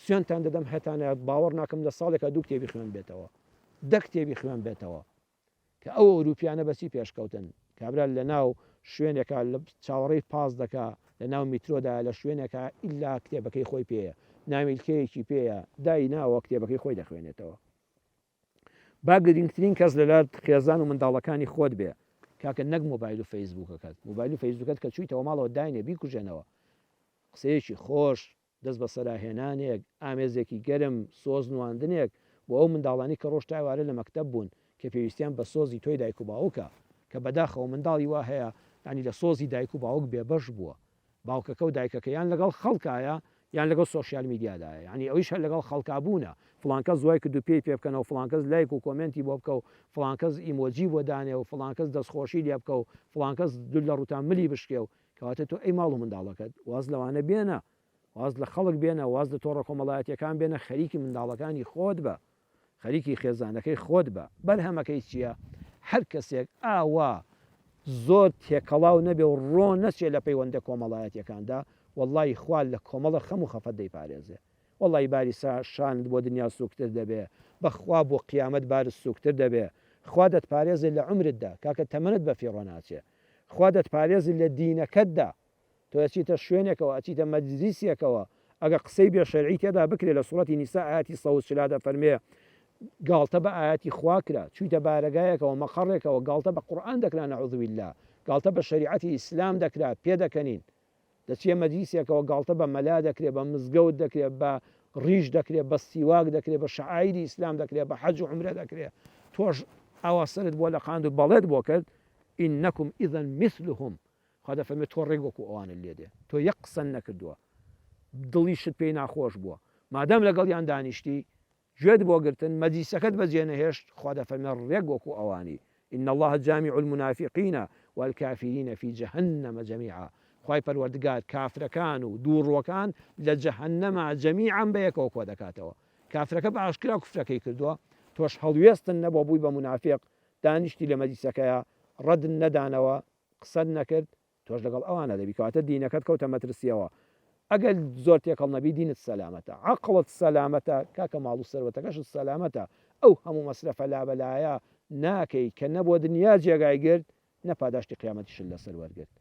سوێندتان دەدەم هەتانە باوەڕ ناکەم لە ساڵێکا دوو کتێبی خوێندبێتەوە دە کتێبی خوێندبێتەوە کە ئەو ئەوروپیانە بەچی پێشکەوتن کابرا لە ناو شوێنێکا لە چاوەڕێی پاس دەکا لە ناو میترۆدا لە شوێنێکا ئیلا کتێبەکەی خۆی پێیە نامیلکەیەکی پێیە دای ناوە کتێبەکەی خۆی دەخوێنێتەوە با گرنگترین کەس لەلات خێزان و منداڵەکانی خۆت بێ کاکە نەک مۆبایل و فەیسبوکەکەت مۆبایل و فەیسبوکەت کە چوویتەوە ماڵەوە داینێ بیکوژێنەوە قسەیەکی خۆش دەست بەسەراهێنانێک ئامێزێکی گەرم سۆز نواندنێک بۆ ئەو منداڵانی کە ڕۆژ تا ئێوارە لە مەکتەب بوون کە پێویستیان بە سۆزی تۆی دایک و باوکە کە بەداخەوە منداڵی وا هەیە یانی لە سۆزی دایک و باوک بێبەش بووە باوکەکە و دایکەکە یان لەگەڵ خەڵکایە یان لەگەڵ سۆشیال میدیادایە یانی ئەویش هەر لەگەڵ خەڵکا بوونە فڵان کەس وای کرد و پێی پێ بکەنە و فڵان کەس لایک و کۆمێنتی بۆ بکە و فڵان کەس ئیمۆجی بۆ دانێ و فڵان کەس دەستخۆشی لێ بکە و فڵان کەس دول لە ڕووتان ملی بشکێ و کەواتە تۆ ئەی ماڵ و منداڵەکەت واز لەوانە بێنە واز لە خەڵک بێنە واز لە تۆڕە کۆمەڵایەتیەکان بێنە خەریکی منداڵەکانی خۆت بە خەریکی خێزانەکەی خۆت بە. بەرهەمەکەی چیە؟ هەر کەسێک ئاوا زۆر تێکەڵاو نەبێ و ڕۆ نەچێ لە پەیوەندە کۆمەڵایەتیەکاندا وەڵڵاهی خوا لە کۆمەڵە خەم و خەفەت دەیپارێزێ وەڵڵاهی باری شانت بۆ دنیا سوکتر دەبێ بەخوا بۆ قیامەت بارت سوکتر دەبێ خوا دەتپارێزێ لە عومرتدا کاکە تەمەنت بەفیڕۆ ناچێ خوا دەتپارێزی لە دینەکەتدا تۆ ئەچیتە شوێنێکەوە ئەچیتە مەجلیسێکەوە ئەگەر قسەی بێ شەرعی تێدا بکرێ لە سوڕەتی نیسا ئایەتی 140 دەفەرمێ گاڵتە بە ئایەتی خوا کرا چویتە بارەگایەکەوە مەقەڕێکەوە گاڵتە بە قورئان دەکرا نعوذ باللە گاڵتە بە شەریعەتی ئیسلام دەکرا پێدەکەنین دەچیە مەجلیسێکەوە گاڵتە بە مەلا دەکرێ بە مزگەوت دەکرێ بە ڕیش دەکرێ بە سیواک دەکرێ بە شەعایری ئیسلام دەکرێ بە حەج و عومرە دەکرێ تۆش ئاوا سەرت بۆ لەقاند و بەڵێت بۆ کرد انکم اذا مثلهم خوا دەفەرمێ تۆ ڕێک وەکو ئەوانت لێ دێ تۆ یەک قسەت نەکردووە دڵیشت پێی ناخۆش بووە مادام لەگەڵیان دانیشتی گوێت بۆ گرتن مەجلیسەکەت بەجێ نەهێشت خوا دەفەرمێ ڕێک وەکو ئەوانی ان اللە جامع المنافقین والکافرین فی جهنم جمیعا خوای پەروەردگار کافرەکان و دووڕوەکان لە جەهەنەما جەمیعا بەیەکەوە کۆدەکاتەوە کافرەکە بە ئاشکرا کوفرەکەی کردووە تۆش هەڵوێستن نەبووە بووی بە مونافیق دانیشتی لە مەجلیسەکەیا ڕەدن نەدانەوە قسەت نەکرد تۆش لەگەڵ ئەوانە دەبی کەواتە دینەکەت کەوتە مەترسیەوە ئەگەر زۆر تێکەڵ نەبی دینت سەلامەتە عەقڵت سەلامەتە کاکە ماڵ و سەروەتەکەشت سەلامەتە ئەو هەموو مەسرەفە لابەلایە ناکەی کە نە بۆ دنیا جێگای گرت نە پاداشتی قیامەتیشت لەسەر وەرگرت.